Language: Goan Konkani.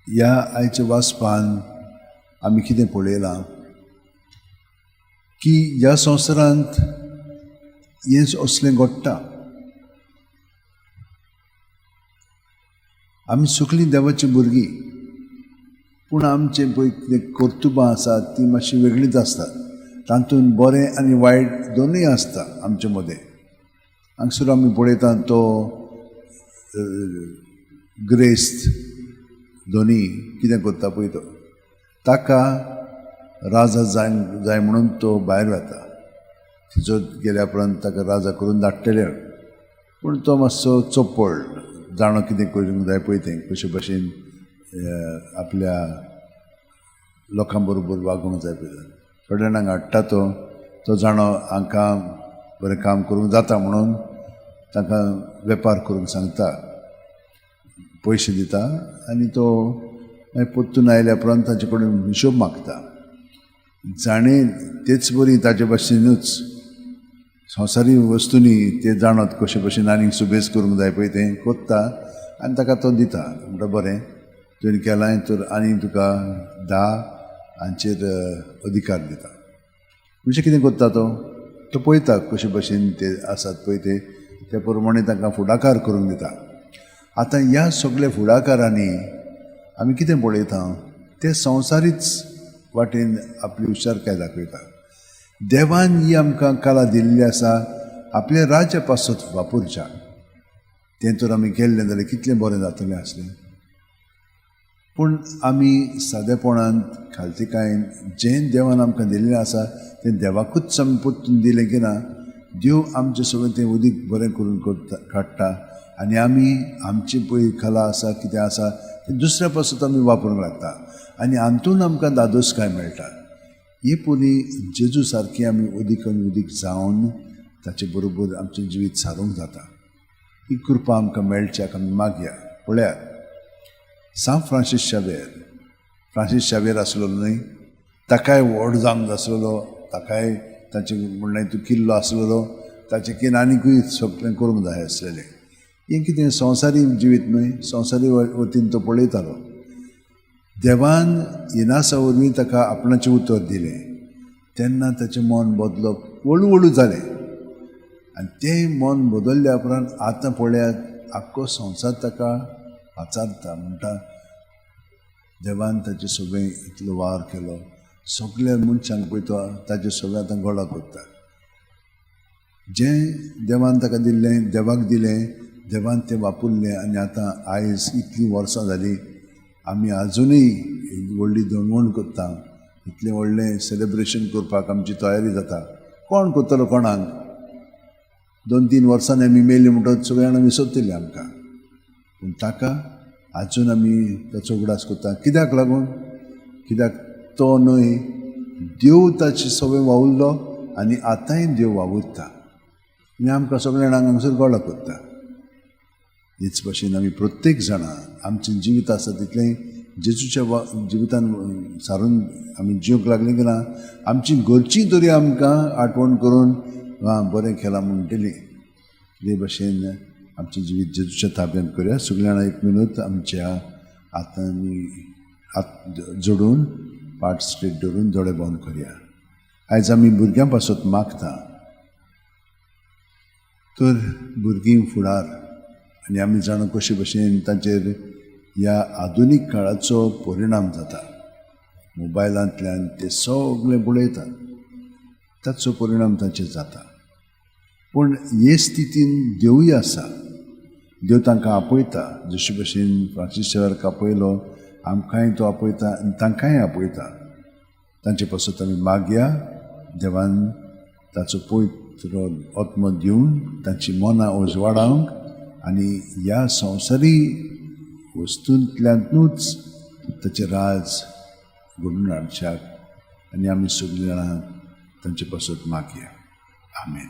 ह्या आयच्या वाचपान आमी कितें पळयलां की ह्या संवसारांत हें असलें घडटा. आमी सगळीं देवाचीं भुरगीं, पूण आमचें पळय कितें कर्तुबां आसात तीं मातशीं वेगळींच आसतात. तातूंत बरें आनी वायट दोनूय आसता आमचे मदें. हांगसर आमी पळयता तो ग्रेस्त धोनी कितें करता पळय तो, ताका राजा जाय जाय म्हणून तो भायर वता. थंयसर गेल्या उपरांत ताका राजा करून धाडटले, पूण तो मातसो चोपळ जाणो कितें करूंक जाय पळय तें, कशे भशेन आपल्या लोकां बरोबर वागूंक जाय पळय. थोड्या जाणांक हाडटा तो, तो जाणो हांकां बरें काम करूंक जाता म्हणून तांकां वेपार करूंक सांगता, पयशे दिता आनी तो मागीर परतून आयल्या उपरांत ताचे कडेन हिशोब मागता. जाणें तेच बरी ताचे भाशेनूच संवसारी वस्तूंनी ते जाणत कशे भशेन आनीक सुबेज करूंक जाय पळय तें कोत्ता आनी ताका तो दिता. म्हणटा बरें तुवें केलां तर आनी तुका 10 हांचेर अधिकार दिता. म्हणजे कितें करता तो, तो पळयता कशे भशेन ते आसात पळय ते, त्या प्रमाणे तांकां फुडाकार करूंक दिता. आतां ह्या सगल्या फुडाकारांनी आमी कितें पळयता, ते संवसारीच वाटेन आपली हुशारकाय दाखयता. देवान ही आमकां कला दिल्ली आसा आपल्या राज्या पासत वापरच्या. तें तर आमी केल्लें जाल्यार कितलें बरें जातलें आसलें. पूण आमी सादेपणान खालतीकायेन जें देवान आमकां दिल्लें आसा तें देवाकूच आमी परतून दिलें की ना, देव आमचें सगळें तें उदीक बरें करून करता काडटा आनी आमी आमची पळय कला आसा कितें आसा तें दुसऱ्या पासत आमी वापरूंक लागता आनी हातून आमकां दादोसकाय मेळटा. ही परी जेजू सारकी आमी उदीक आनी उदीक जावन ताचे बरोबर आमचें जिवीत सारूंक जाता. ही कृपा आमकां मेळच्याक आमी मागया. पळयात, सांत फ्रांसीस शावेर, फ्रांसीस शावेर आसलेलो न्हय, ताकाय व्हड जावंक आसलेलो, ताकाय ताचें म्हणलें तूं किल्लो आसलेलो, ताचें कितें आनीकूय सगळें करूंक जाय आसलेलें. हें कितें संवसारी जिवीत न्हय, संवसारी वतीन तो पळयतालो. देवान इनासा वरवीं ताका आपणाचें उतर दिलें तेन्ना ताचें मन बदलप हळू हळू जालें आनी तें मन बदलल्या उपरांत आतां पळयात आख्खो संवसार ताका पाचारता, म्हणटा देवान ताचें सगळें इतलो वावर केलो, सगल्या मनशांक पळय तो ताचें सगळें आतां गोडा करता. जें देवान ताका दिल्लें, देवाक दिलें, देवान तें वापरलें आनी आतां आयज इतलीं वर्सां जालीं आमी आजुनूय एक व्हडली दणवण करता, इतलें व्हडलें सेलेब्रेशन करपाक आमची तयारी जाता. कोण करतलो कोणाक? 2-3 वर्सांनी आमी मेली म्हणटकच सगळीं जाणां विसरतलीं आमकां, पूण ताका आजून आमी ताचो उगडास करता. कित्याक लागून? कित्याक तो न्हय, देव ताचे सगळें वावुरलो आनी आतांय देव वावुरता आनी आमकां सगळ्या जाणांक हांगसर गोडो करता. हेच भशेन आमी प्रत्येक जाणां आमचें जिवीत आसा तितलें जेजूच्या जिवितान सारून आमी जिवंक लागलीं की ना, आमची घरचीं तरी आमकां आठवण करून आं बरें केलां म्हणटलीं. ते भशेन आमचें जिवीत जेजूच्या ताब्यांत करुया. सगळीं जाणां एक मिनूत आमच्या हातांनी हात जोडून पाट स्ट्रेट धरून दोळे बंद करुया. आयज आमी भुरग्यां पासत मागता तर भुरगीं फुडार आनी आमी जाणा कशे भशेन तांचेर ह्या आधुनीक काळाचो परिणाम जाता. मोबायलांतल्यान ते सगळें पळयतात, ताचो परिणाम तांचेर जाता. पूण हे स्थितीन देवूय आसा, देव तांकां आपयता. जशे भशेन फ्रांसीस शेवराक आपयलो, आमकांय तो आपयता आनी तांकांय आपयता. तांचे पासत आमी मागया, देवान ताचो पवित्र आत्मो दिवन तांची मनां उजवाडावंक आनी ह्या संवसारी वस्तूंतल्यानूच ताचें राज घडून हाडच्याक आनी आमी सगळीं जाणां तांचे पासत मागया. आमेन.